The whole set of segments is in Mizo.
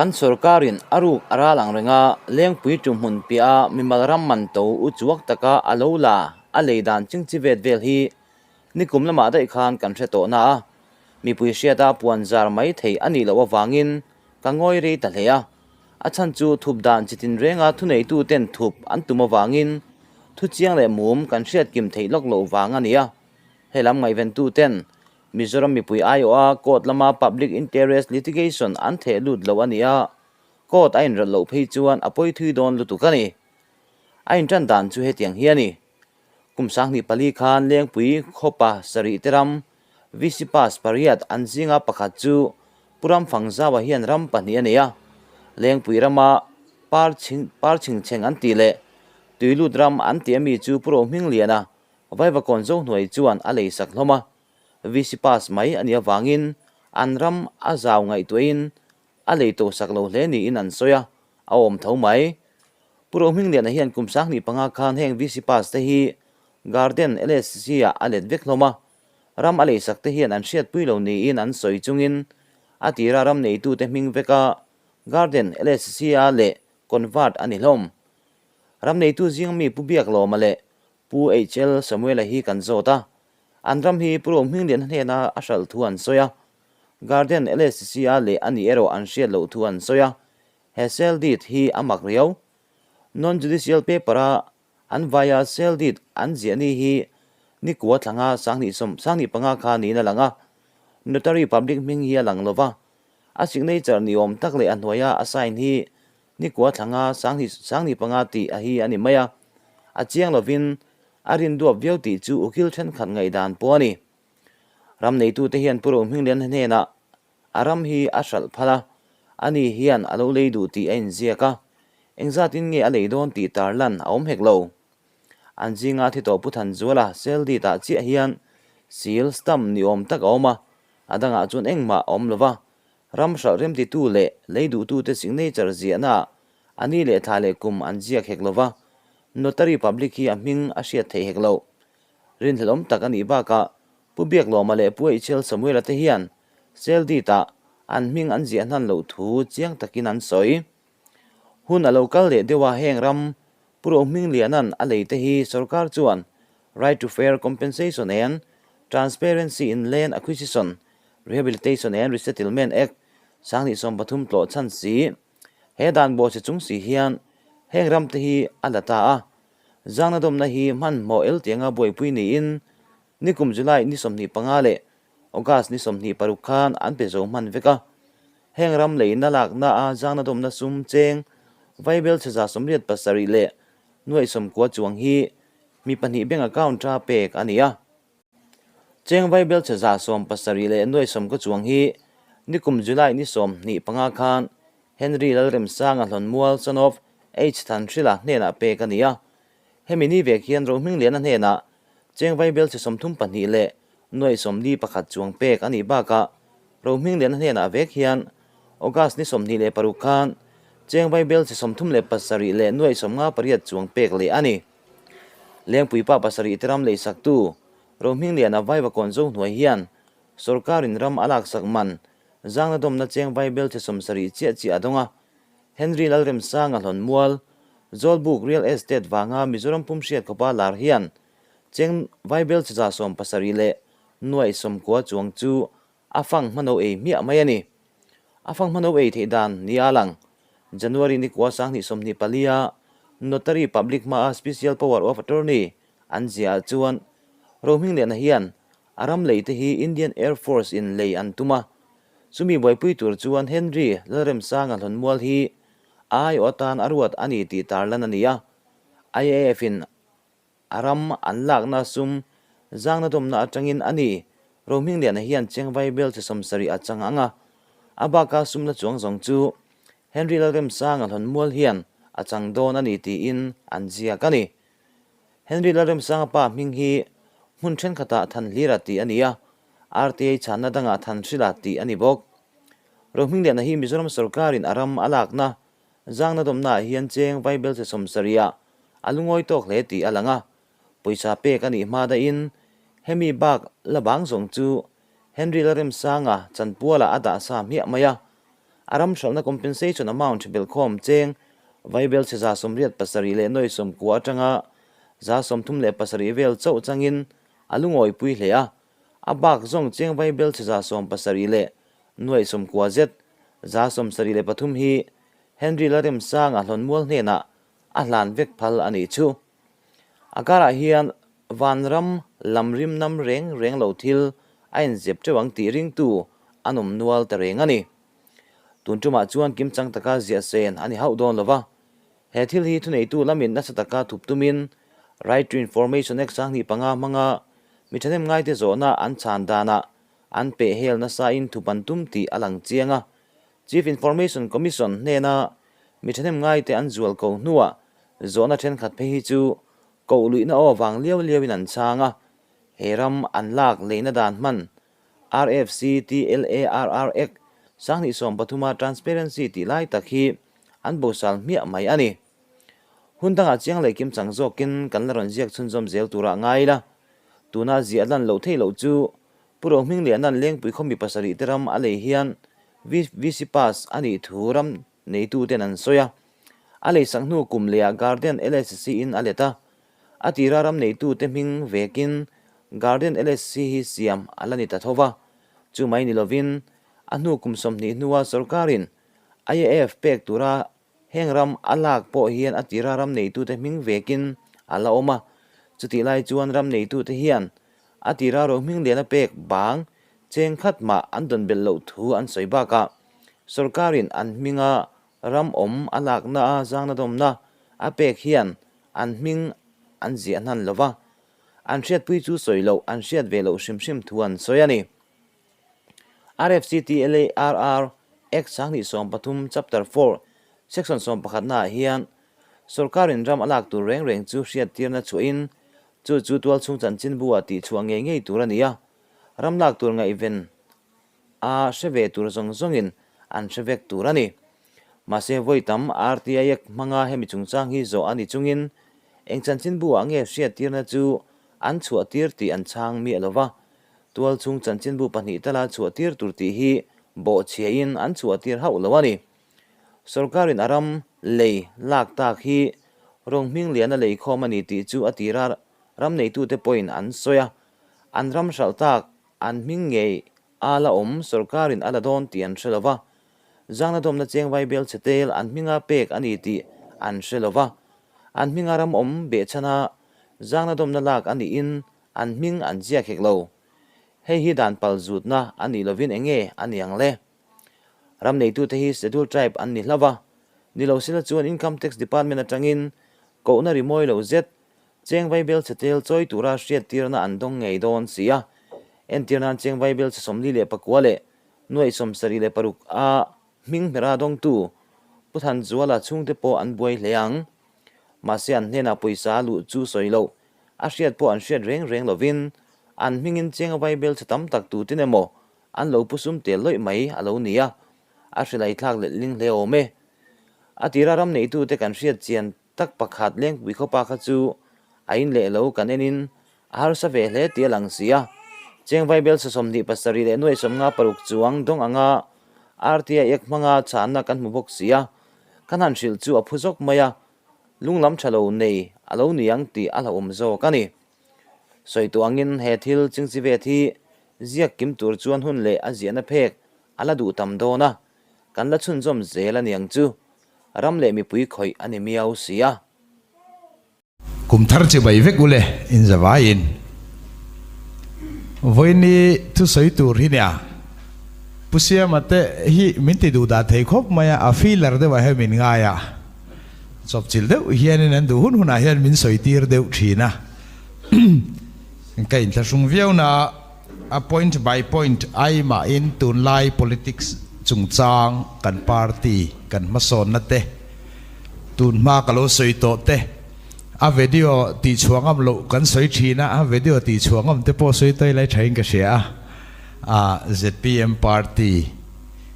Kan sorkarin a ruk a ral ang reng a, Lengpui ṭuhmun piah a mimal ram man to u chuak taka a lo la a lei dan chingchi vet vel hi nikum lamah daih khan kan hre tawh na a, mipui hriata puan zar mai thei a nih loh avangin ka ngawi rei ta hle a. A chhan chu thup dan chi tinrenga thuneituten thup an tum avangin thu chiang leh mum kan hriat kim theih lawk loh vang a ni a. Helam ngaihventuten Mizoram mipui aiawha court lama public interest litigation an theh lut lo a ni a, court a inrawlh loh phei chuan a pawi thui dawn lutuk a ni. A intan dan chu hetiang hi a ni. Kum 2004 khan Lengpui khawpa sarih te ram VC Pass pariat an zinga pakhat chu Pu Ramfangzaua hian ram pahnih a nei a, Lengpui rama par par chhingchheng an tih leh Tuilut ram an tih ami chu Pu Rohmingliana Vaivakawn Zohnuai chuan a lei sak hlawm a. VC pass mai a nih avangin an ram a zau ngaihtuahin a lei to sak lo hle niin an sawi a, a awm tho mai. Pu Rohmingliana hian kum 25 khan heng VC pass te hi Garden LSC ah a let vek hlawm a, ram a lei sak te hian an hriatpui lo niin an sawi chungin a tira ram neitute hming veka Garden LSC a leh convert a ni hlawm. Ram neitu zing mi Pu Biaklawma leh Pu HL Samuela hi kan zawt a, an ram hi Pu Rohmingliana hnena a hralh thu an sawi a, Garden LSC a leh a nih erawh an hriat loh thu an sawi a, he sale deed hi a mak riau. Non-judicial paper a an vaia sale deed an ziah ni hi nikua thlanga 2025 kha niin a lang a, notary public hming hi a lang lo va, a signature ni awm tak leh a hnuaia a sign hi Nikua thlanga 2025 tih a hi a ni mai a, a chiang lovin a rinduap viau tih chu ukil thenkhat ngaihdan pawh a ni. Ram neitute hian Pu Rohmingliana hnenah a ram hi a hralh phal a, ani hian a lo lei duh tih a inziak a, engzatin nge a lei dawn tih tarlan a awm hek lo. An zinga thi tawh Pu Thanzuala sale deed ah chiah hian seal stamp ni awm tak a awm a, a dangah chuan engmah a awm lova, Ram hralh remtitu leh lei duhtute signature ziahnaah a ni leh thla leh kum an ziak hek lo va, notary public hi a hming a hriat theih hek lo. Rinhlelawm tak a nih bakah Pu Biaklawma leh Pu HL Samuela te hian sale deed-ah an hming an ziah hnan loh thu chiang takin an sawi. Hun a lo kal leh deuh a, heng ram Pu Rohmingliana'n a lei te hi sorkar chuan Right to Fair Compensation and Transparency in Land Acquisition, Rehabilitation and Resettlement Act 2013 tlawh chhan si. He dan bawhchhe chung si hian heng ram te hi a la ta a. Zangna dawmna hi hmanhmawh el tianga buaipui niin nikum July ni 25 leh August ni 26 khan an pe zo hman vek a. Heng ram leina lakna a zangna dawmna sum cheng vaibelchhe 87 leh 90 chuang hi mi pahnih bank account a pek a ni a. Cheng vaibelchhe 70 leh 90 chuang hi nikum July ni 25 khan Henry Lalremsanga Hlawnmual son of H Thanhrila hnenah pek a ni a. Hemi ni vek hian Rohmingliana hnenah cheng vaibelchhe 32 leh 41 chuang pek a nih bakah Rohmingliana hnenah vek hian August ni 26 khan cheng vaibelchhe 37 leh 58 chuang pek leh a ni. Lengpui pa pasarih te ram leisaktu Rohmingliana Vaivakawn zo hnuai hian sorkarin ram a laksak man zangna dawmna cheng vaibelchhe 70 chiah chiah a dawng a. Henry Lalremsanga Hlawnmual, Zawlbuk Real Estate vanga Mizoram pum hriat khawpa lar hian cheng vaibelchhe 70 leh 90 chuang chu a fang hmano ei hmiah mai a ni. A fang hmano ei theih dan ni a lang. January ni kua 2024 a Notary Public hmaa Special Power of Attorney an ziah ah chuan Rohmingliana hian a ram lei te hi Indian Air Force in lei an tum a. Chumi buaipui tur chuan Henry Lalremsanga Hlawnmual hi a aiawh atan a ruat a ni tih tarlan a ni a. IAF in A ram an lakna sum zangna dawmna atangin a ni. Rohmingliana hian cheng vaibelchhe 70 a chang ang a, a baka sumna chuang zawng chu Henry Lalremsanga Hlawnmual hian a chang dawn a ni tiin an ziak a ni. Henry Lalremsanga pa hming hi hmun thenkhatah Thanhlira tih a ni a, RTA chhanna dangah Thanhrila tih a ni bawk. Rohmingliana hi Mizoram sorkarin a ram a lakna zangna dawmnaah hian cheng vaibelchhe 70 ah a lungawi tawk hle tih a lang a, pawisa pek a nih hma dahin hemi bak la bang zawng chu Henry Lalremsanga chanpualah a dah sa hmiah mai a. A ram hralhna compensation amount belhkhawm cheng vaibel chhe 87 leh 90 atanga 37 vel chauh changin a lungawipui hle a. A bak zawng cheng vaibel chhe 70 leh 90 zet 73 hi Henry Lalremsanga hlawnmual hnenah a hlan vek phal a nih chu. A karah hian vanram lam rim nam reng reng lo thil a inzep teuh ang tih ringtu an awm nual ta reng a ni. Tun tumah chuan kimchang taka ziah sen a ni hauh dawn lo va. He thil hi thuneitu lamin nasa taka thup tumin Right to Information Act 2005 hmanga mi thahnem ngaite zawhna an chhan danah an peh hel nasain thup an tum tih a lang chiang a. Chief Information Commission hnena mi thahnem ngaite an zual ko hnuah zawhna thenkhat phei hi chu koh luihna aw vang liau liauin an chhang a, he ram an lak leihna dan hman RFCTLARR Act 2013 a transparency tih lai tak hi an bosal hmiah mai a ni. Hun dangah chiang leh kimchang zawkin kan la rawn ziak chhunzawm zel turah ngai ila, tuna ziah lan loh theih loh chu Pu Rohmingliana'n Lengpui khawmi pasarih te ram a lei hian VC Pass a nih thu ram neituten an sawi a. A lei sak hnu kum lehah Garden LSC in a let a. A tira ram neitute hming vekin Garden LSC hi siam a la ni ta tho va. Chu mai ni lovin a hnu kum 20 hnua sorkarin IAF pek tura Heng ram a lak pawh hian a tira ram neitute hming vekin a la awm a, chutih lai chuan ram neitute hian a tira rohming lian a pek bang cheng khat mah an dawn belh loh thu an sawi bakah sorkarin an hminga ram awm a lakna a zangna dawmna a pek hian an hming an ziah hnan lo va, an hriatpui chu sawi loh an hriat ve loh hrim hrim thu an sawi a ni. RFCTLARR Act 2013 Chapter 4 Section 11 naah hian sorkarin ram a lak tur reng reng chu hriattirna chhuahin chu chu tualchhung chanchinbu-ah tihchhuah ngei ngei tur a ni a, ram lak tur ngaihven a hre ve tur zawng zawngin an hre vek tur a ni. Mahse vawi tam RTI Act hmanga hemi chungchang hi zawh a ni chungin eng chanchinbu-ah nge hriattirna chu an chhuahtir tih an chhang miah lo va, Tualchhung chanchinbu pahnih tala chhuahtir tur tih hi bawhchhiain an chhuahtir hauh lo a ni. Sorkarin a ram lei lak tak hi rawnghming liana lei khawm a ni tih chu a tira ram neitute pawhin an sawi a, an ram hralh tak an hming ngei a la awm sorkarin a la dawn tih an hre lo va, zangna dawmna cheng vaibel chhe tel an hminga pek a ni tih an hre lo va, an hminga ram awm behchhana zangna dawmna lak a niin An hming an ziak hek lo. Hei hi dan pal zutna a nih lovin eng nge a ni ang le? Ram neitute hi Schedule Tribe an ni hlauh a, ni lo sila chuan Income Tax Department atangin kohna rimawi lo zet, cheng vaibel chhe tel chawi tura hriattirna an dawng ngei dawn si a. Entir nan cheng vaibel chhe 49 leh 76 a hming hmera dawngtu Pu Thanzuala chhungte pawh an buai hle ang. Mahse an hnenah pawisa a luh chu sawi loh A hriat pawh an hriat reng reng lovin an hmingin cheng a vaibel chhe tam tak tutin emaw an lo pu sum tel lawih mai a lo ni a, a hrilhai thlak let ling hle awm e. A tira ram neitute kan hriat chian tak pakhat Lengpui khawpa kha chu a in leh lo kan enin a harsa ve hle tih a lang si a, cheng vaibel chhe 27 leh 56 chuang dawng anga RTI Act hmanga chhanna kan hmu bawk si a, kan han hrilh chu a phu zawk mai a, Lunglam tha lo nei a lo ni ang tih a hlauhawm zawk a ni. Sawi tawh angin he thil chingchivet hi ziak kim tur chuan hun leh a ziahna phek a la duh tam dawn a, kan la chhunzawm zel a niang chu. Ram leh mipui khawih a ni miau si a. Kum thar chi bai vek ule in zavaiin vawiini thusawi tur hi nia Pu Siama te hi min ti duh dah thei khawp mai a, a feeler deuhah hian min ngai a. Chawpchilh deuh hianin an duh hun hunah hian min sawi tir deuh thin a, ka inthlahrung viau na a point by point ai mahin tunlai politics chungchang kan party kan hmasawnna te tunhma ka lo sawi tawh te a video tihchhuah ngam loh kan sawi thin a, a video tihchhuah ngam te pawh sawi tawi lai thain ka hria a, a zpm party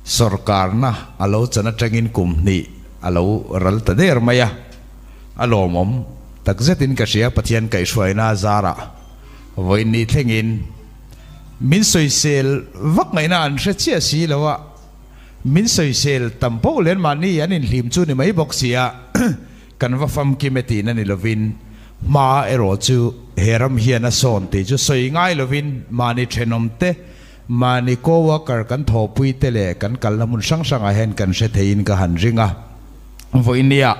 Sorkarna a lo chan atangin kum hnih a lo ral ta der mai a, a lawmawm takzetin ka hria Pathian kaihhruaina a zarah vawiin thlengin min sawisel vak ngaihna an hre chiah si lo a, Min sawisel tam poh len mahni an inhlim chu ni mai bawk sia, kan va famkim e tihna ni lovin hma erawh chu he ram hian a sawn tih chu sawi ngai lovin mahni thenawm te, mahni co-worker kan thawhpui te leh kan kalna hmun hrang hrangah hian kan hre theiin ka han ring a. Vawinia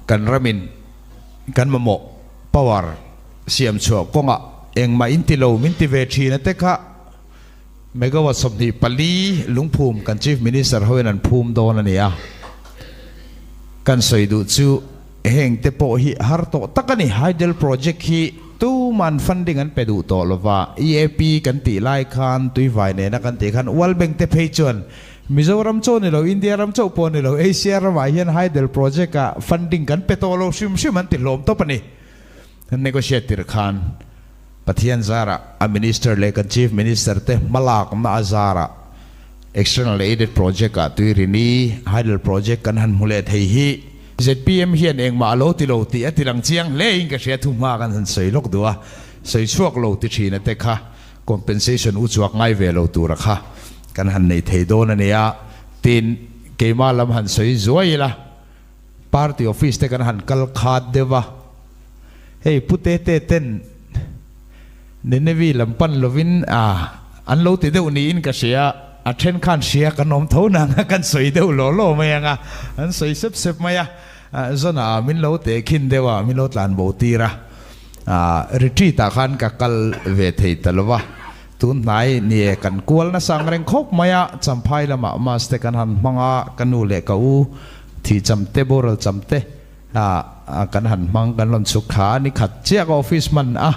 kan ramin kan mamawh power siam chhuah kawngah engmah in ti lo min ti ve thin a te kha Megawatt 24 lungphum kan Chief Minister hoin an phum dawn a ni a. Kan sawi duh chu heng te pawh hi har tawh tak a ni. Hydel project hi tuman funding an pe duh tawh lova, EAP kan tih lai khan tuivai nena kan tih khan World Bank te phei chuan Mizoram chaw ni lo, India ram chauh pawh ni lo, Asia ramah hian Hydel project ah funding kan pe tawh lo hrim hrim an ti hlawm tawp a ni. Negotiate tir khan Pathian zarah a Minister leh kan Chief Minister te hmalakna a zarah External Aided Project ah Tuirini Hydel Project kan han hmu leh thei hi zpm hian engmah a lo ti lo tih a ti lang chiang hle in ka hria thu hma kan han sawi lawk duh a, sawi chhuak lo ti thin a te kha compensation u chuak ngai ve lo tura kha kan han nei thei dawn a nia tin keimah lam han sawi zuai ila. Party office te kan han kal khat deuh a, hei Pu Tete ten Ninevi lam pan lovin an lo ti deuh niin ka hria, a then khan hria kan awm tho nang a, kan sawi deuh law law mai ang a, an sawi sep sep mai a, Zona min lo tehkhin deuh a, min lo tlan bo tir a, retreat ah khan ka kal ve thei ta lo va, tun hnai nie kan kual nasa ang reng khawp mai a, Champhai lamah mass te kan han hmang a, ka nu leh ka u Thi cham te boral cham te ah kan han hmang kan rawn chhuk thla a ni khat chiah ka office hman a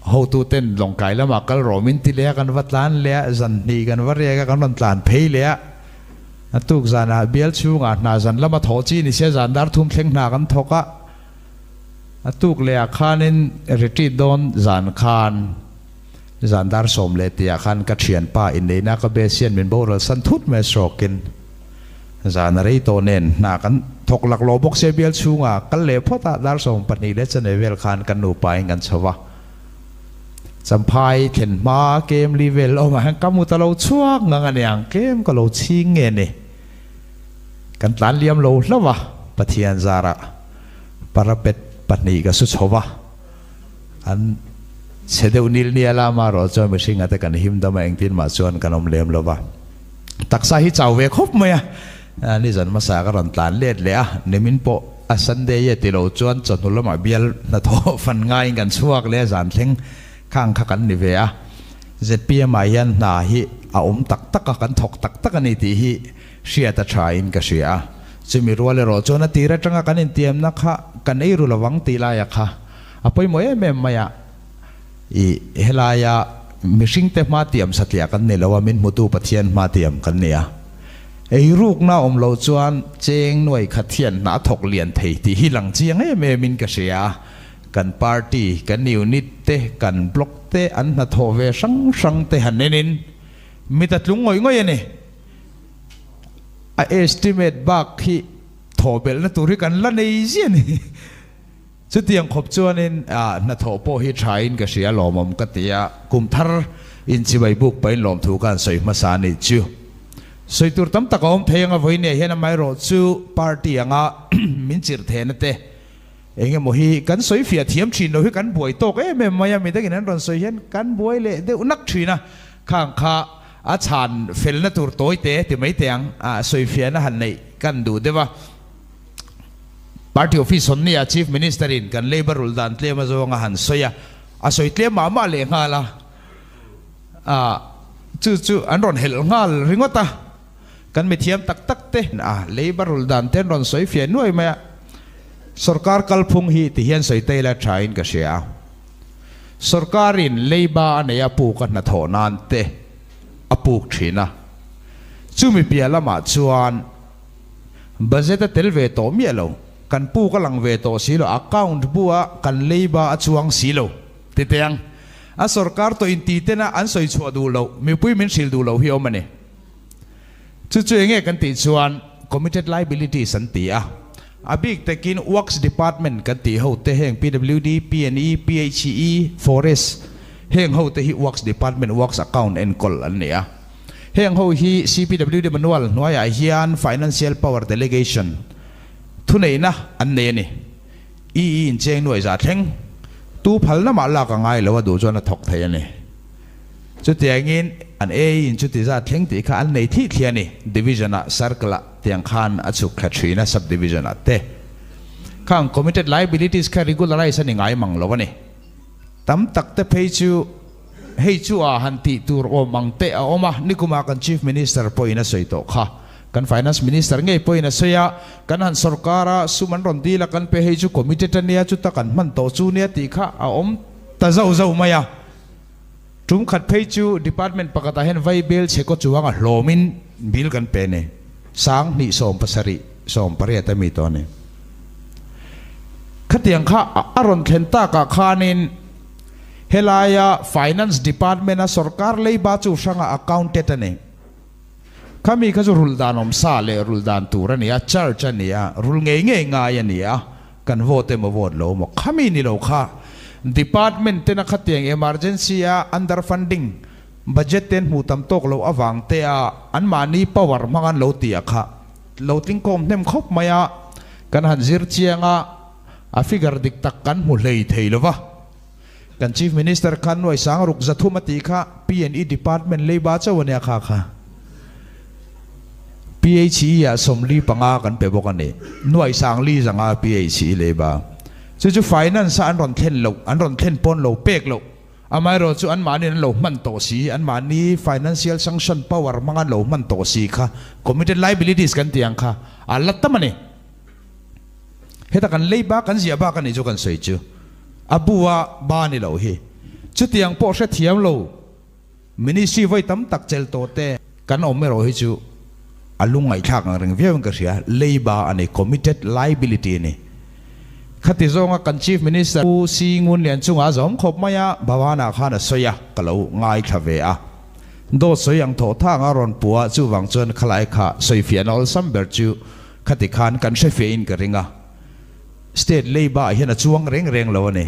hotu ten lawngkai lamah kal rawh min ti leh a kan va tlan leh a zan hnih kan va riak a kan rawn tlan phei leh a a tuk zanah bial chhungah hna zan lama thawh chi ni sia zan dar thum thleng hna kan thawk a a tuk leh ah khanin retreat dawn zan khan zan dar sawm leh tih ah khan ka thianpa inneihna ka base hian min boral san thut mai a stroke in. Zan a rei tawh nen hna kan thawk lak lo bawk sia bial chhungah kal leh phawt a, dar 12 leh chanei vel khan kan nupa in kan chho va. Champhai thlen hma kem li vel awmah hian ka mut a lo chhuak ngang a niang, kem ka lo chhing nge ni. Kan tlan liam lo hlauh a, Pathian zarah parapet pahnih ka su chho va, an chhe deuh nil nial a, amaherawh chuan mihring ate kan him dam a, engtin mah chuan kan awm lem lo va. Taksa hi chau ve khawp mai a, nizan hmasa ka rawn tlan let leh a, nimin pawh a Sunday e ti lo chuan chawhnu lamah bial hnathawh fan ngaiin kan chhuak leh a, zan thleng khang kha kan ni ve a. Zpm ah hian hna hi a awm tak tak a, kan thawk tak tak a ni tih hi hriat a tha in ka hria a. Chumi rual erawh chuan a tir atanga kan intiamna kha kan ei ru lovang tih laia kha a pawimawh em em mai a. I helaia mihringte hma tiam satliah kan ni lo a, min hmutu Pathian hma tiam kan ni a. Eirukna awm loh chuan cheng nuai khat hian hna a thawk lian thei tih hi lang chiang em em in ka hria a. Kan party, kan unit te, kan block te an hnathawh ve hrang hrang te han enin mit a tlung ngawih ngawih a ni. A estimate bak hi thawhbelhna tur hi kan la nei ziah a ni. Chutiang khawp chuanin hnathawh pawh hi thain ka hria lawmawm ka ti a, kum thar inchibai buk pahin lawmthu ka han sawi hmasa a nih chu. Sawi tur tam tak a awm thei anga vawinia hian amaherawh chu party anga min chirh thehna te eng emaw hi kan sawi fiah thiam thin lo hi kan buai tawk em em mai a, midangin an rawn sawi hian kan buai leh deuh nak thin a, khang kha a chhan felna tur tawi te ti mai teh ang sawi fiahna han neih kan duh deuh a. Party office hawn nia Chief Minister in kan labour rul dan tlem a zawng a han sawi a, a sawi tlem mah mah leh nghal a, ah chu chu an rawn helh nghal ringawt a, kan mithiam tak tak te a labour rul dan te an rawn sawi fiah nuai mai a, sorkar kalphung hi ti hian sawi ta ila tha in ka hria a, sorkar in labour a nei a puk a hnathawh nan te a puk thin a, chumi piah lamah chuan. Budget a tel ve tawh miah lo, kan puk a lang ve tawh si lo, account bu a kan leiba a chuang si lo ti teh ang. A sorkar tawh inti tena an sawi chhuah duh loh, mipui min hrilh duh loh hi awm a ni. Chu chu enge kan tih chuan committed liabilities an ti a, a bik takin Works Department kan tih ho te heng PWD, PNE, PHE, Forest heng ho te hi Works Department Works Account enkawl an ni a. Heng ho hi CPWD Manual hnuaiah hian Financial Power Delegation thuneihna an nei a ni. EE incheng nuai za thleng tu phalna mah lak a ngai lo a duh chuan a thawk thei a ni. Chutiangin an AE in chuti zat thleng tih kha an nei thih thli a ni. Division ah Circle ah tiang khan a chhuk thla thin a Sub Division ah te. Khang Committed Liabilities kha regularize a ni ngai mang lo a ni. Tam tak te phei chu hei chu a han tih tur awm ang te a awm a, nikumah kan Chief Minister pawhin a sawi tawh kha. Kan Finance Minister ngei pawhin a sawi a, kan han sorkar a, sum an rawn dil a kan pe hei chu committed a nia, chuta kan hman tawh chu nia tih kha a awm ta zauh zauh mai a. Tum khat phei chu Department pakhatah hian vai bel chhe kaw chuang a hlawmin bill kan pe ni. 20 70 18 a mi tawh a ni. Khatiang kha a rawn thlen takah khanin helaia Finance Department a sorkar leiba chu hranga accounted a ni. Khami kha chu rul dan awm sa leh rul dan tur a ni a, charge a ni a, rul ngei ngei ngai a ni a, kan vote emaw vote lo emaw khami ni lo kha Department tena khatiang emergency a under funding budget ten hmuh tam tawk loh avang te a anmahni power hmang an lo ti a kha lo tlingkawm hnem khawp mai a, kan han zir chiang a, a figure dik tak kan hmu hlei thei lo va. Kan Chief Minister khan nuai sang ruk 300 a tih kha P&E Department leiba chauh a nia kha kha. PHE ah 45 kan pe bawk a ni. Nuai sang li zanga PHE leiba. Chu chu Finance a an rawn thlen loh, an rawn thlen pawn lo pek loh. Amaherawh chu anmahni an lo hman tawh si, anmahni financial sanction power hmanga an lo hman tawh si kha committed liabilities kan tih ang kha a la tam a ni. Heta kan lei bak kan ziah bak a nih chu kan sawi chu a bu a ba ni lo hi. Chutiang pawh hrethiam lo ministry vawi tam tak chel tawh te kan awm erawh hi chu a lungngaihthlak ang reng viau in ka hria, leiba a ni, committed liability a ni. Khati zawnga kan Chief Minister Pu Si Ngun Lian chungah a zawm khawp mai a, Bhavan-ah khan a sawi a, ka lo ngaithla ve a. Dawt sawi ang thawh thang a rawn pu a, chuvang chuan khalai kha sawifiahna awlsam ber chu khati khan kan hrefiahin ka ring a. State leiba ah hian a chuang reng reng lo a ni.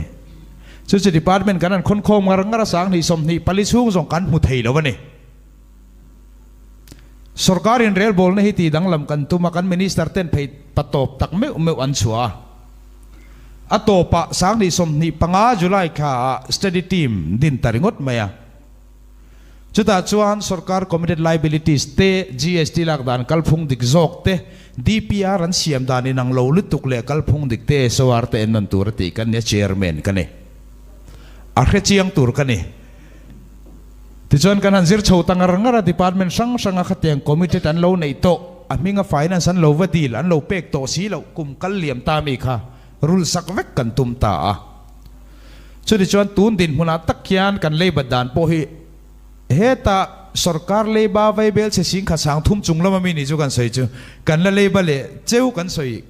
Chu chu department kan han khawnkhawm ngar ngar a, 20 24 chhung zawng kan hmu thei lo a ni. Sorkar in relbawlna hi tih danglam kan tum a, kan Minister ten phei patawp tak meuh meuh an chhuah a. A tawpah 2025 July thla ah study team din ta ringawt mai a. Chutah chuan sorkar committed liabilities te, GST lak dan kalphung dik zawk te, DPR an siam dan inang lo lutuk leh kalphung dik te SOR te ennawn tur a tih kan nia Chairman ka ni. A hrechiang tur ka ni. Tichuan kan han zir chho ta ngar ngar a, department hrang hranga khatiang committed an lo neih tawh, a hminga finance an lo va dil, an lo pek tawh si loh, kum kal liam ta mi kha rul sak vek kan tum ta a. Chutichuan tun dinhmunah tak hian kan leibat dan pawh hi heta sorkar leiba vaibel chhe singkhat 3000 chung lama mi nih chu kan sawi chu, kan la leiba leh cheu kan sawi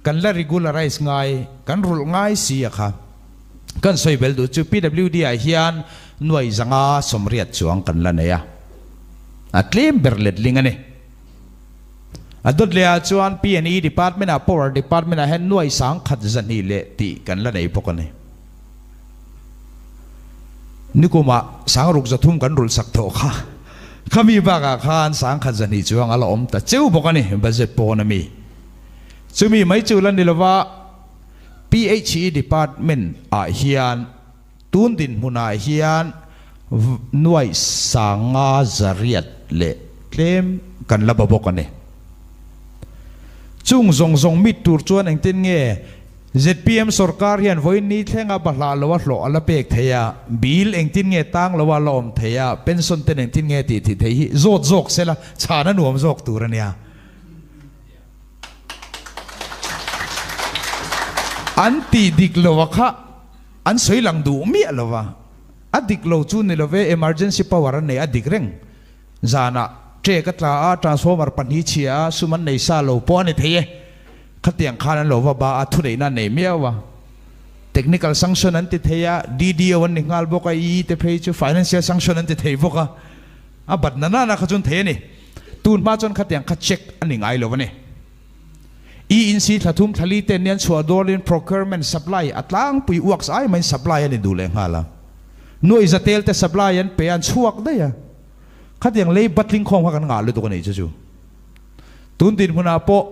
kan la regularize ngai, kan rulh ngai si a kha. Kan sawi bel duh chu PWD ah hian nuai 580 chuang kan la nei a, a tlem ber letling a ni. A dawt leh ah chuan P&E department ah Power department ah hian nuai 1200 leh tih kan la nei bawk a ni. Nikumah 6300 kan rulh sak thawh kha, khami bakah khan 1200 chuang a la awm ta cheu bawk a ni budget pawn a mi. Chumi mai chu la ni lova. PHE Department ah hian tun dinhmunah hian nuaih 508 leh tlem kan la ba bawk a ni. Chung zawng zawng mit tur chuan engtin nge zpm sorkar hian vawiin ni thlenga bahlah loa hlawh a la pek thei a, bill engtin nge tang loa la awm thei a, pension ten engtin nge tih thih thei hi zawt zawk sela chhan a nuam zawk tur a nia. An tih dik lo a kha an sawi lang duh miah lo va, a dik lo chu ni lo ve, emergency power an nei a dik reng. Zanah trek a tla a, transformer pahnih chhia a, sum an nei sa lo pawh a ni thei e. Khatiang khan an lo va ba a, thuneihna an nei miau a. Technical sanction an ti thei a, DDO an ni nghal bawk a, EE te phei chu financial sanction an ti thei bawk a, a bat na nana kha chu an thei a ni. Tun hma chuan khatiang kha check a ni ngai lo a ni. ENC thla thum thla li ten nian chhuah dawlin procurement supply a tlangpui uaks ai maiin supply a ni duh leh nghal a. Nuai zatel te supply an pe a an chhuak daih a. Khatiang lei batling khawm kha kan ngah lutuk a nih chu chu. Tun dinhmunah pawh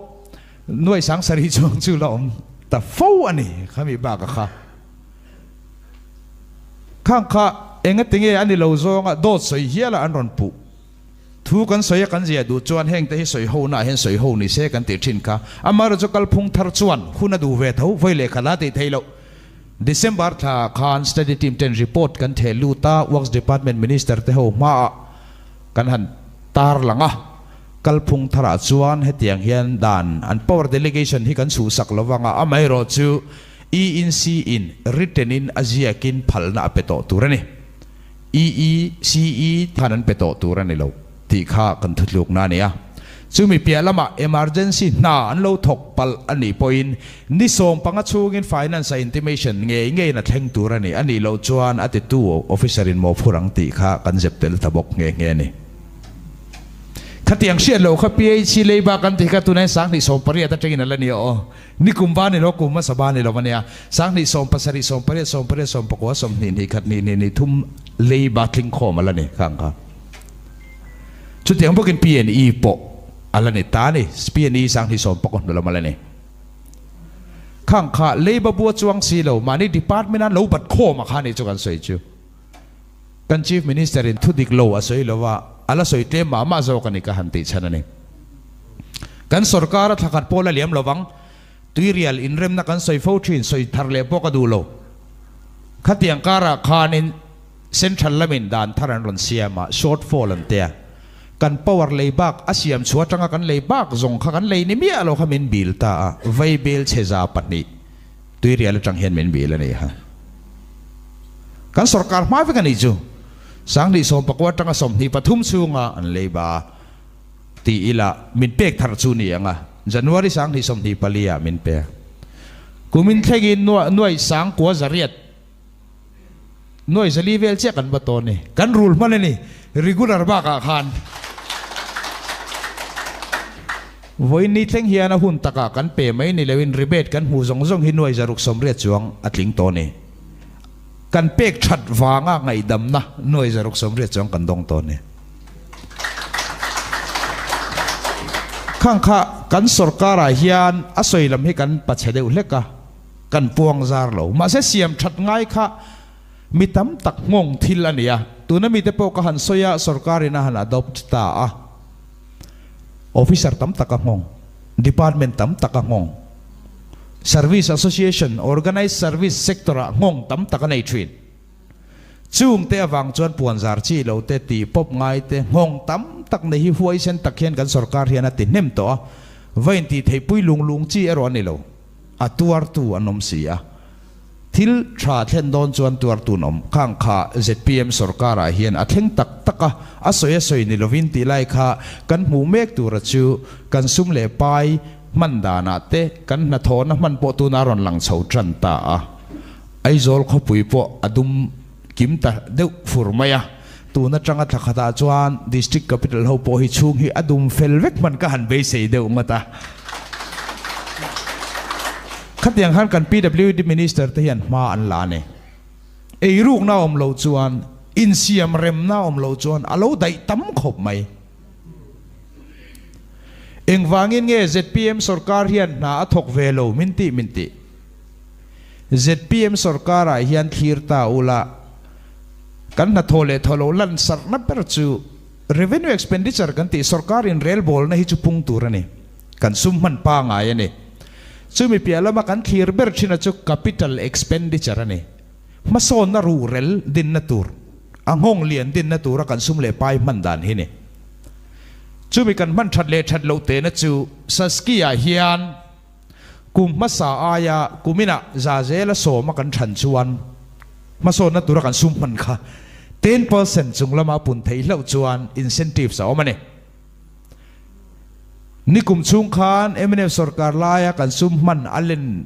nuai sang sarih chuang chu la awm ta fo a ni khami bakah kha. Khang kha engatinge a ni lo zawnga dawt sawi hiala an rawn puh. Thu kan sawi a kan zia duh chuan heng te hi sawi ho naah hian sawi ho ni se kan tih thin kha. Amaherawhchu chu kalphung thar chuan hun a duh ve tho vawi lehkha la tih theih loh. December thla khan study team ten report kan theh lut a, Works Department Minister te ho hmaah kan han tar lang a. Kalphung tharah chuan hetiang hian dan an power delegation hi kan chhuhsak lo vang a, amaherawhchu E in C in written in a ziakin phalna a pe tawh tur a ni. E E C E khan an pe tawh tur a ni lo tih kha kan thutlukna a ni a. Chumi piah lamah emergency hna an lo thawk palh a nih pawhin ni 15 chhungin finance a intimation ngei ngeiin a thleng tur a ni. A nih loh chuan a titu officer in mawhphur ang tih kha kan zep tel ta bawk nghe nghe a ni. Khatiang hriat loh kha PHC leiba kan tih kha tunah hian 2018 atangin a la ni aw. Nikum ba ni lo, kum hmasa ba ni lo a nia. 2017, 18, 18, 19, 20, hnih khat, hnih hnih hnih thum leiba tling khawm a la ni khang kha. Chutiang bawkin PNE pawh a la ni ta a ni. PNE 2019 hnu lam a la ni. Khang kha leiba bua chuang si lo, mahni department a lo bat khawm a kha ni chu kan sawi chu. Kan Chief Minister in thu dik lo a sawi lo a, a la sawi tlem mah mah zawk a ni ka han tih chhan a ni. Kan sorkar a thlakhat pawh la liam lo vang, tuirial inremna kan sawi fo thin, sawi thar leh pawh ka duh lo. Khatiang karah khanin Central lamin dan thar an rawn siam a, short fall an tia. Kan power lei bak a siam chhuah atanga kan lei bak zawng kha kan lei ni miah lo kha min bil ta a, vaibel chhe 200. Tuirial atang hian min bil a ni ha. Kan sorkar hma vek a nih chu. 2019 atanga 23 chhunga an lei ba ti ila min pek thar chu ni ang a. January 2024 ah min pek. Kumin thlengin nuai sang kua zariat nuai zali vel chiah kan va tawn ni. Kan rul hman a ni. Regular bakah khan. Vawiin ni thleng hian a hun takah kan pe mai ni loin rebate kan hmuh zawng zawng hi nuai 680 chuang a tling tawh a ni. Kan pek that vanga ngaihdamna nuai 680 chuang kan dawng tawh a ni. Khang kha kan sorkarah hian a sawi lam hi kan pachhe deuh hlek a, kan puang zar lo. Mahse siam that ngai kha mi tam tak nghawng thil a ni a, tuna mite pawh ka han sawi a, sorkarin a han adopt ta a. Officer tam tak a nghawng, department tam tak a nghawng, service association, organised service sector ah nghawng tam tak a nei thin. Chung te avang chuan puanzar chi lo te, tih pawp ngai te, nghawng tam tak nei hi huaisen tak hian kan sorkar hian a ti hnem tawh a, va intih theihpui lung lung chi erawh a ni lo. A tuartu an awm si a. Thil tha thlen dawn chuan tuartu an awm. Khang kha zpm sorkarah hian a thleng tak tak a, a sawi a sawi ni lovin tih lai kha kan hmuh mek tura chu kan sum leh pai hman danah te kan hnathawhna hman pawh tuna rawn lang chho tan ta a. Aizawl khawpui pawh a dum kim ta deuh fur mai a. Tun atanga thla khatah chuan District Capital ho pawh hi chhung hi a dum fel vek hman ka han beisei deuh ngawt a. Khatiang khan kan PWD Minister te hian hma an la a ni. Eirukna awm loh chuan, insiam remna awm loh chuan a lo daih tam khawp mai. Engvangin nge zpm sorkar hian hna a thawk ve lo min tih min tih. Zpm sorkarah hian thlir ta ula, kan hnathawh leh thawh loh lansarhna ber chu revenue expenditure kan tih sorkar inrelbawlna hi chu pung tur a ni. Kan sum hman pangai a ni. Chumi piah lama kan thlir ber thin a chu capital expenditure a ni. Hmasawnna ruhrel dinna tur, a nghawng lian dinna tura kan sum leh pai hman dan hi ni. Chumi kan hman that leh that loh tehna chu Saskia hian kum hmasa aia kuminah za zela sawma kan than chuan hmasawnna tura kan sum hman kha 10% chung lama pun theih hlauh chuan incentives a awm a ni. Nikum chhung khan mnf sorkar laia kan sum hman a len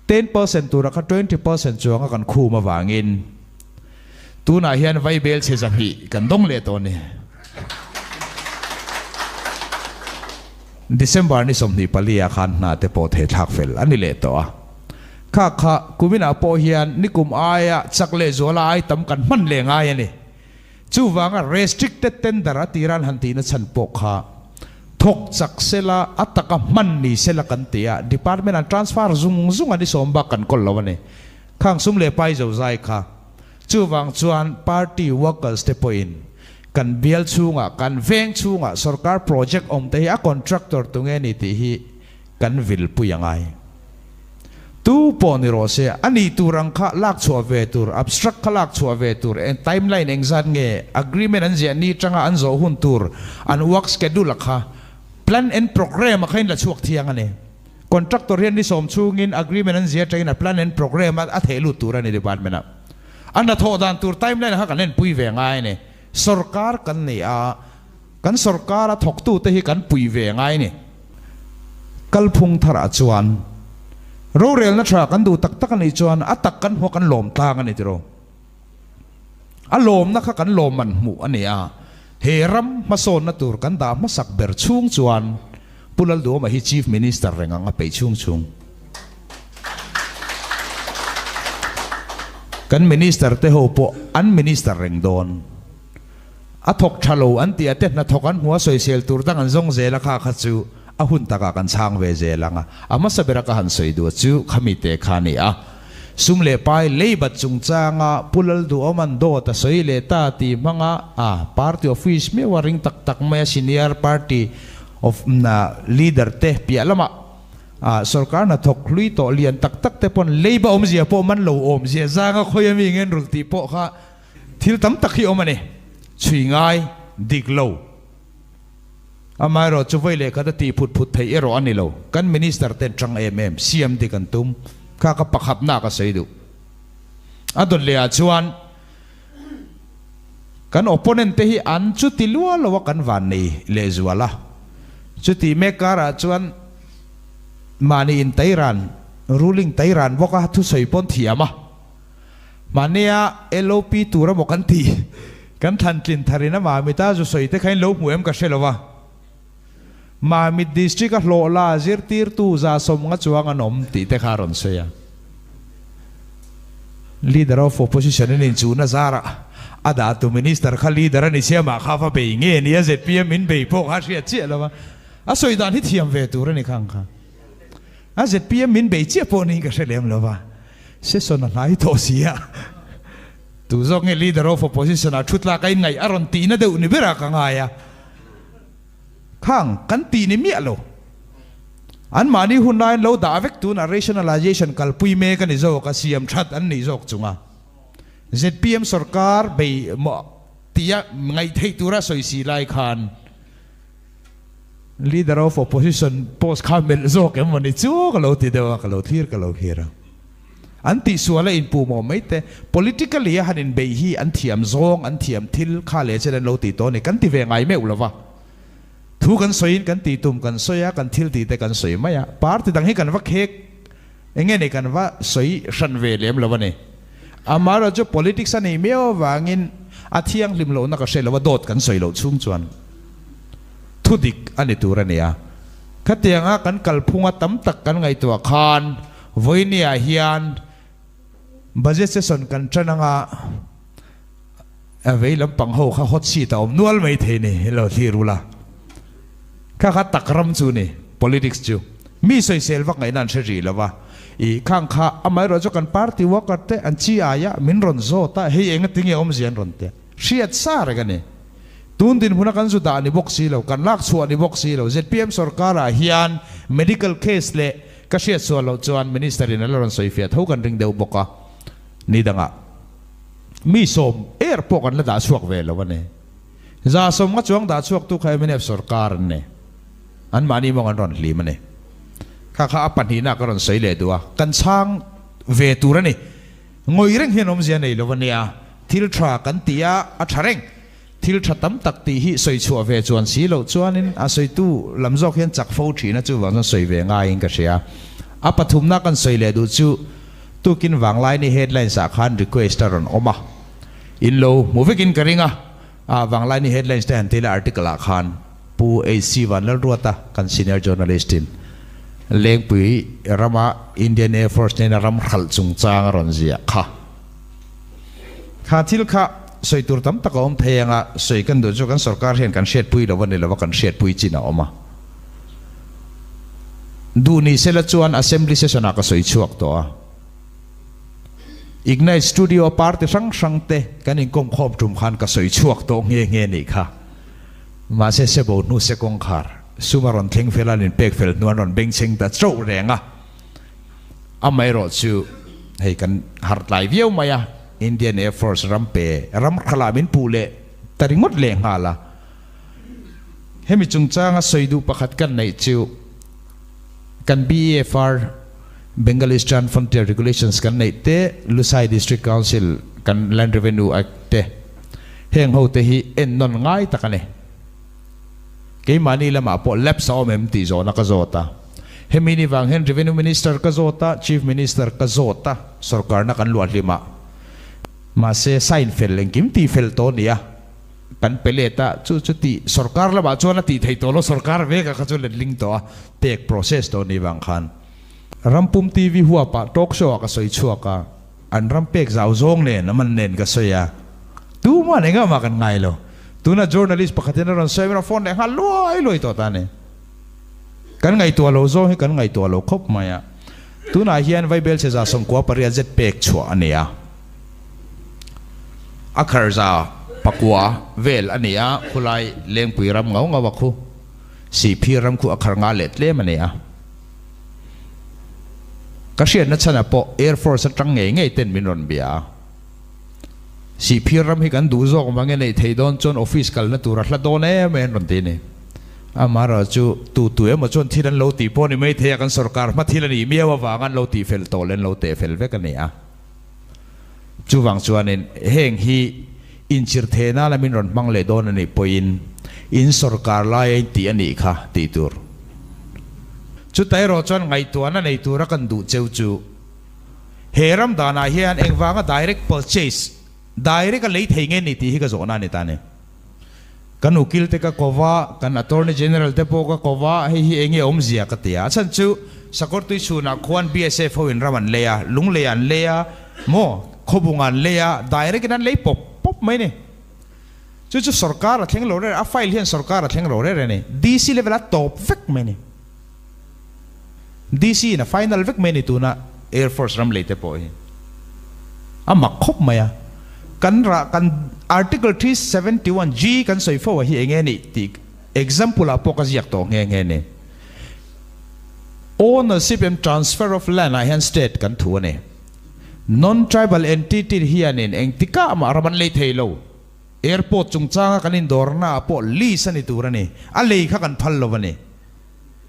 10% tura kha 20% chuanga kan khum avangin tunah hian vaibel chhe 200 kan dawng leh tawh a ni. December ni 24 ah khan hna te pawh thei thlak fel a ni leh tawh a. Kha kha kuminah pawh hian nikum aia chak leh zuala ai tam kan hman leh ngai a ni. Chuvanga restricted tender a tiran han tihna chhan pawh kha thawk chak sela, a taka hman ni sela kan ti a, department an transfer zung zung a ni sawm bak kan kawl lo a ni. Khang sum leh pai zo zai kha. Chuvang chuan party workers te pawhin kan bial chhungah, kan veng chhungah sorkar project awm te hi a contractor tunge ni tih hi kan vilpui a ngai. Tu pawh ni rawh se, a nih tur ang kha lak chhuah ve tur, abstract kha lak chhuah ve tur, eng timeline engzat nge, agreement an ziah ni tanga an zawh hun tur, an work schedule a kha, plan and programme a kha in la chhuak thiang a ni. Contractor hian ni sawm chhungin agreement an ziah atangin a plan and programme a a theh lut tur a ni department ah. A hnathawh dan tur timeline kha kan enpui ve ngai a ni. Sorkar kan nei a, kan sorkar a thawktute hi kan pui ve ngai a ni. Kalphung tharah chuan rorelna tha kan duh tak tak a nih chuan a tak kan hmuh a kan lawm tlang a ni tiraw. A lawmna kha kan lawmman hmuh a ni a, he ram hmasawnna tur kan dah hmasak ber chhung chuan Pu Lalduhawma hi Chief Minister reng ang a peih chhung chhung. Kan Minister te ho pawh an Minister reng dawn. A thawk tha lo an tih a te hnathawk an hmu a sawisel tur dang an zawng zel a kha kha chu a hun takah kan chhang ve zel ang a. A hmasa bera ka han sawi duh chu khami te kha a ni a. Sum leh pai leibat chungchanga Pu Lalduhawma'n dawt a sawi leh ta tih hmanga a party office meuh a ring tak tak mai a senior party of na leader te piah lamah a sorkar hnathawk hlui tawh lian tak tak te pawn leiba awmzia pawh man lo awmzia zanga khawi ami ngen rulh tih pawh kha thil tam tak hi awm a ni. Chhui ngai dik lo. Amaherawh chu vawi leh khat a tih phut phut theih erawh a ni lo. Kan Minister ten tang em em siam dik an tum kha ka pakhatna ka sawi duh. A dawt leh ah chuan kan opponent te hi an chuti lua lo a kan van nei lehzual a. Chuti mek karah chuan mahni in tairan, ruling tairan bawk a thusawi pawn thiam a. Mahnia LOP tur emaw kan tih kan thlan tlin tharin a Mamita zu sawi te kha in lo hmu em ka hre lo a. Mamit District a hlawh la zirtirtu 150 chuang an awm tih te kha a rawn sawi a. Leader of Opposition in inchuhna zarah a dah tu Minister kha Leader a ni sia mah kha va bei nge ni a zpm in bei pawh kha a hriat chiah lo a. A sawi dan hi thiam ve tur a ni khang kha. A zpm min bei chiah pawh niin ka hre lem lo va. Session a hnai tawh si a, tu zawk nge Leader of Opposition ah thu tlak a inngaih a rawn tihna deuh ni berah ka ngai a, khang kan tih ni miah lo. Anmahni hun laiin lo dah vek tunah rationalization kalpui mek a ni zawk a, siam that an nih zawk chunga zpm sorkar bei maw tia ngaih theih tura sawi si lai khan Leader of Opposition post kha melh zawk em maw ni chu ka lo ti deuh a, ka lo thlir ka lo thlir a. An tihsual a inpuh mawh mai te, politically a han inbeih hi an thiam zawng, an thiam thil kha leh chen an lo tih tawh a ni, kan ti ve ngai meuh lo va. Thu kan sawiin kan tih tum kan sawi a, kan thil tih te kan sawi mai a, party dang hi kan va khek eng nge ni kan va sawi hran ve lem lo a ni. Amaherawhchu chu politics a nih miau avangin a thianghlim lohna ka hre lo a, dawt kan sawi loh chhung chuan thu dik a ni tur a ni a. Khatianga kan kalphunga tam tak kan ngaihtuah khan vawinia hian budget session kan tan anga a vei lampang ho kha hot seat a awm nual mai thei ni lo thlir ula. Kha kha tak ram chu ni politics chu. Mi sawisel vak ngaihna an hre rih lo va. I khang kha amaherawh chu kan party worker te an chi aia min rawn zawt a, hei enga tinge awmzia an rawn tia. Hriat sa reng a ni. Tun dinhmuna kan zu dah ni bawk si lo, kan lak chhuah ni bawk si lo. Zpm sorkarah hian medical case leh ka hriat sual loh chuan Minister in a la rawn sawi fiah tho kan ring deuh bawk a. Ni dangah mi sawm er pawh kan la dah chhuak ve lo a ni. 150 chuang dah chhuaktu kha mnf sorkar an ni. Anmahni mawng an rawn hlim a ni. Kha kha a pahnihna ka rawn sawi leh duh a, kan chhang ve tur a ni. Ngawih reng hian awmzia nei lo a nia, thil tha kan ti a, a tha reng. Thil tha tam tak tih hi sawi chhuah ve chuan si loh chuanin a sawitu lam zawk hian chak fo thin a, chuvang chuan sawi ve ngaiin ka hria. A pathumna kan sawi leh duh chu tukin Vanglaini headlines ah khan request a rawn awm a, in lo hmu vekin ka ring a, a Vanglaini headlines te han ti ila article ah khan. Pu HC Vanlalruata, kan senior journalist in Lengpui rama Indian Air Force nena ram hralh chungchang a rawn ziah kha. Kha thil kha sawi tur tam tak a awm thei ang a, sawi kan duh chu kan sorkar hian kan hriatpui lo a ni lo a, kan hriatpui chin a awm a. Duh ni sela chuan Assembly session ah ka sawi chhuak tawh a. Ignite Studio a party hrang hrang te kan inkawm khawm tum khan ka sawi chhuak tawh nghe nghe nih kha. Mahse sebo hnu se kawngkhar sum a rawn thleng fel a, an inpek fel hnu an rawn bengchheng ta chauh reng a. Amaherawh chu hei kan harh tlai viau mai a, Indian Air Force ram pe ram khalah min puh leh ta ringawt leh nghal a. Hemi chungchanga sawi duh pakhat kan neih chu kan BEFR, Bengal Eastern Frontier Regulations kan neih te, Lusai District Council kan Land Revenue Act te, heng ho te hi ennawn ngai tak a ni. Keimahni lamah pawh lapse a awm em tih zawhna ka zawt a. Hemi ni vang hian Revenue Minister ka zawt a, Chief Minister ka zawt a, sorkarna kan luah hlim a. Mahse, sign fel engkim tih fel tawh a ni a, kan pe let a, chu chu tih sorkar lamah chuan a tih theih tawh lo, sorkar vek a kha chu letling tawh a, pek process tawh a nih vang khan. Rampum TV huapah talk show ah ka sawi chhuak a, an ram pek zau zawng nen a man nen ka sawi a, tumah eng amah kan ngai lo. Tuna journalist pakhatin a rawn sawi a, phone leh nghal luai luai tawh ta a ni. Kan ngaihtuah lo zawng hi kan ngaihtuah lo khawp mai a. Tunah hian Vaibel cheza 98 zet pek chhuah a ni a. A kharza pakua vel a ni a, khulai Lengpui ram ngau ngau a khu. Sihphir ram khu a khar nga leh tlem a ni a. Ka hriatna chhanah pawh Air Force atang ngei ngei ten min rawn bia a. Sihphir ram hi kan duh zawk mange neih theih dawn chuan office kalna tur a hla dawn em em rawn ti a ni. Amaherawh chu tu tu emaw chuan thil an lo tih pawh ni mai thei a, kan sorkar hma thil a nih miau avang an lo tih fel tawh leh an lo teh fel vek a ni a. Chuvang chuanin heng hi inchir thehna lamin rawn hmang leh dawn a nih pawhin in sorkar laia in tih a nih kha tih tur. Chutah erawh chuan ngaihtuahna nei tura kan duh cheu chu He ram danah hian engvanga direct purchase, direct a lei thei nge ni tih hi ka zawhna a ni ta ni. Kan ukil te ka ko va, kan attorney general te pawh ka ko va, hei hi enge awmzia ka ti a. A chhan chu Sakawrtui chhunah khuan BSF ho in ram an lei a, Lunglei an lei a, maw, Khawbung an lei a, direct in an lei pawp pawp mai ni. Chu chu sorkar a thleng lo rere, a file hian sorkar a thleng lo rere a ni. DC level a tawp vek mai ni. DC in a final vek mai a ni tuna Air Force ram lei te pawh hi a mak khawp mai a. Kan rah kan Article 371 G kan sawi fo a hi enge nih tih example ah pawh ka ziak tawh nghe nghe ni. Ownership and transfer of land ah hian state kan thu a ni. Non-tribal entity hianin engtikah mah ram an lei thei lo. Airport chungchanga kan indawrna ah pawh lease a ni tur a ni. A lei kha kan phal lo a ni.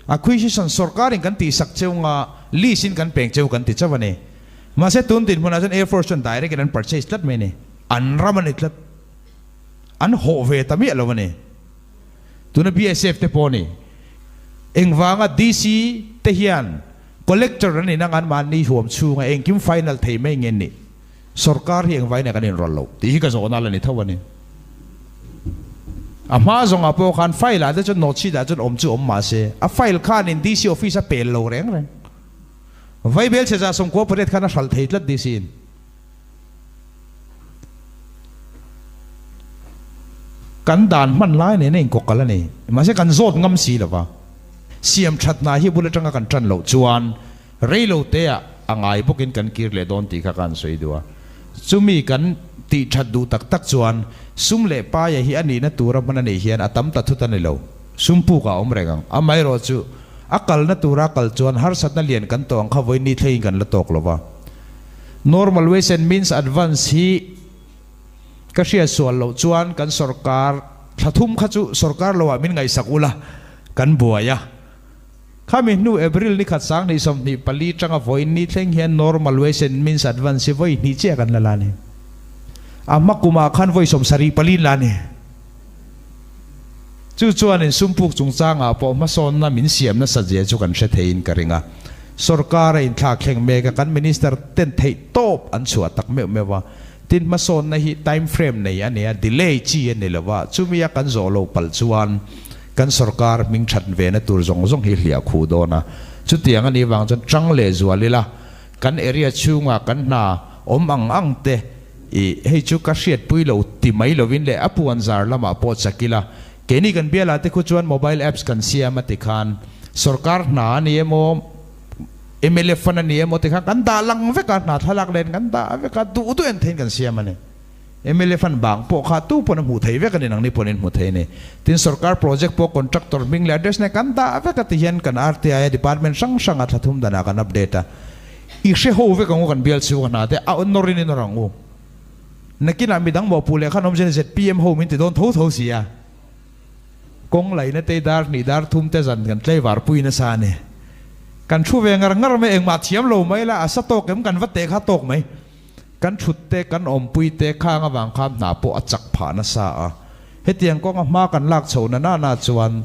Acquisition sorkarin kan tihsak cheu nga lease in kan peng cheu kan ti chauh a ni. Mahse tun dinhmunah chuan Air Force chuan direct in an purchase tlat mai a ni. An ram a ni tlat. An hawh ve ta miah lo a ni. Tuna BSF te pawh a ni. Engvanga DC te hian collector an inang an mahni huam chhunga engkim final thei mai nge ni. Sorkar hi engvai nen kan inrawlh loh tih hi ka zawhna la ni tho a ni. A hma zawngah pawh khan file ah te chuan note sheet ah chuan awm chu awm mah se, a file khanin DC office a pel lo reng reng. Vaibel chhe 98 khan a hralh thei tlat DC in. Kan dan hman lai nen a inkawkal a ni. Mahse kan zawt ngam si lo va. Siam that hna hi bul atanga kan tan loh chuan Reilo te ah a ngai bawkin kan kir leh dawn tih kha ka han sawi duh a. Chumi kan tih that duh tak tak chuan sum leh paia hi a nihna tura hman a nih hian a tam ta thut a ni lo. Sum puk ah a awm reng ang. Amaherawh chu a kalna tura kal chuan harsatna lian kan tawh ang kha vawi ni thlengin kan la tawk lo va. Normal ways and means advance hi ka hriat sual loh chuan kan sorkar thla thum kha chu sorkar lo ah min ngaihsak ula kan buai a. Khami hnu April ni khat 2024 tanga vawiin ni thleng hian normal ways and means advance hi vawi hnih chiah kan la la a ni. A hma kumah khan vawi 74 in la a ni. Chu chuanin sumpuk chungchangah pawh hmasawnna min siam nasat zia chu kan hre theiin ka ring a. Sorkar a inthlak thleng mek a, kan minister ten theih tawp an chhuah tak meuh meuh a. Tin hmasawnna hi time frame nei a ni a, delay chi a ni lo va, chumi a kan zawh loh palh chuan Kan sorkar hming that ve na tur zawng zawng hi hliah khuh dawn a, chutiang a nih vang chuan chang leh zual ila, kan area chhunga kan hna awm ang ang te I hei chu ka hriatpui lo ti mai lovin leh a puan zar lamah pawh chak ila, keini kan bialah te khu chuan mobile apps kan siam a ti khan sorkar hna a ni emaw, mla fund a ni emaw ti khan kan dah lang vek a, hna thlalak len kan dah vek a, duh duh en theiin kan siam a ni. Mla fund bang pawh kha tu pawn a hmuh thei vek a ni, nangni pawn in hmu thei a ni. Tin, sorkar project pawh contractor hming leh address nen kan dah vek a ti hian kan RTI a department hrang hranga thla thum danah kan update a. I hre ho vek ang u kan bial chhung a hna te a nawr in i nawr ang u. Nakinah midang mawhpuh leh khan awmzia ZPM ho min ti dawn tho tho si a. Kawng laina te dar hnih dar thum te zan kan tlaivar pui nasa a ni. Kan thu ve ngar ngar mai engmah thiam lo mai la a sa tawk em kan va teh kha tawk mai. Kan thut te kan awmpui te khang avang khan hna pawh a chak phah nasa a. Hetiang kawnga hma kan lak chho na nana chuan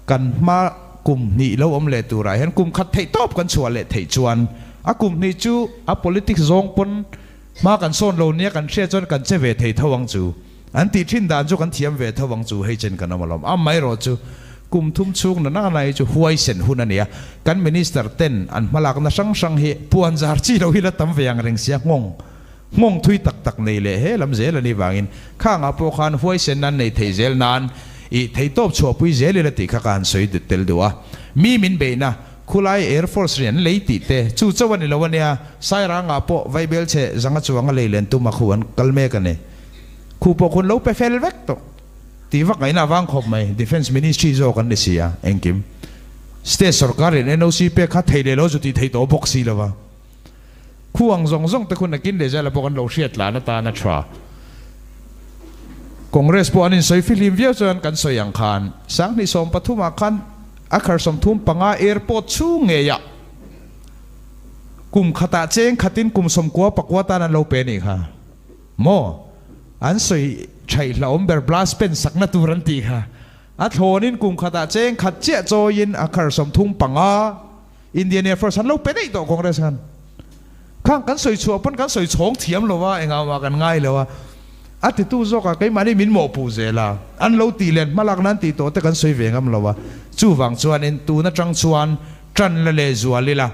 kan hma kum hnih lo awm leh turah hian kum khat theih tawp kan chhuah leh theih chuan a kum hnih chu a politics zawng pawn hma kan sawn lo nia kan hriat chuan kan che ve thei tho ang chu. An tih thin dan chu kan thiam ve tho ang chu hei chen kan awm alawm. Amaherawh chu kum thum chhung na nana hi chu huaisen hun a ni a, kan minister ten an hmalakna hrang hrang hi puan zar chi lo hi la tam ve ang reng sia nghawng Nghawng thui tak tak nei leh he lam zel a nih vangin khangah pawh khan huaisen nan nei thei zel nan i theihtawp chhuahpui zel ila tih kha ka han sawi tel duh a. Mi min beihna, khulai Air Force rian lei tih te chu chauh a ni lo a nia, Sairangah pawh vaibel chhe zanga chuanga lei len tum a khu an kal mek a ni. Khu pawh khun lo pe fel vek tawh tih vak ngaihna avang khawp mai, Defence Ministry zawk an ni si a, engkim State sorkar in NOC pek kha thei leh lo chu tih theih tawh bawk si lo va. Khu ang zawng zawng te khu nakin leh zela pawh kan lo hriat tlan atan a tha. Congress pawh an insawi fihlim viau chuan kan sawi ang khan Sanghnih 13 ah khan a khar 35 airport chhung ngeiah kum khatah cheng khatin kum 99 tan an lo pe anih kha maw? An sawi thaih hlauhawm ber blast pen sakna tur an tih kha a thlawnin kum khatah cheng khat chiah chawiin a khar 35 Indian Air Force an lo pe daih tawh Congress khan. Khang kan sawi chhuah pawn kan sawi chhawng thiam lo a, engah mah kan ngai lo a. A titu zawkah keimahni min mawhpuh zel a, an lo tih len hmalak nan tih tawh te kan sawi ve ngam lo a. Chuvang chuanin tun atang chuan tan la leh zual ila,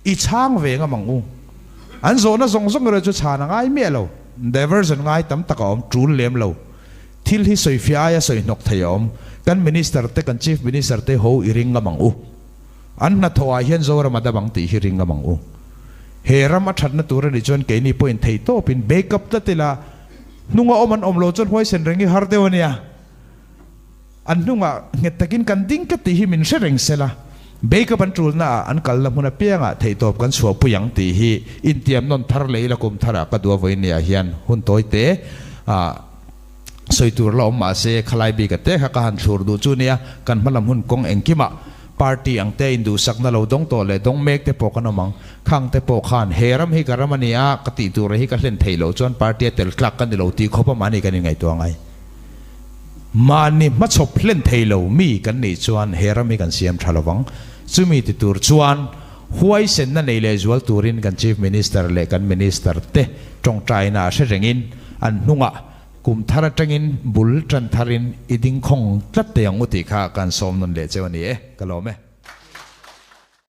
i chhang ve ngam ang u. An zawhna zawng zawng erawh chu chhan a ngai miah lo. Diversion ngai tam tak a awm tul lem lo. Thil hi sawifiah aia sawi hnawk thei a awm. Kan Minister te, kan Chief Minister te ho i ring ngam ang u. An hnathawh ah hian Zoram a dam ang tih hi ring ngam ang u. He ram a thatna tur a nih chuan keini pawhin thei tawpin backup tlat ila, hnunga awm an awm lo chuan huaisen reng hi har deuh a nia. An hnungah nghet takin kan ding tlat tih hi min hre reng sela, backup an tulna ah an kalna hmun apiangah theihtawp kan chhuahpui ang tih hi intiam nawn thar leh ila kum tharah ka duh a vawinia hian hun tawi te ah Sawi tur la awm mahse khalai bik a te kha ka han thlur duh chu nia, kan hmalam hun kawng engkimah party ang te induhsakna lo dawng tawh leh dawng mek te pawh kan awm ang. Khang te pawh khan he ram hi ka ram a ni a, ka tih tur hi ka hlen theih loh chuan party a tel tlak ka ni lo tih khawp a mahni kan inngaihtuah ngai. Mahni hmachhawp hlen thei lo mi kan nih chuan he ram hi kan siam tha lovang. Chumi ti tur chuan huaisenna nei leh zual turin kan Chief Minister leh kan Minister te tawngtaina a hre rengin an hnungah kum thar atangin bul tan tharin i ding khawng tlat teh ang u tih kha kan sawm nawn leh cheu a ni e, ka lawm e.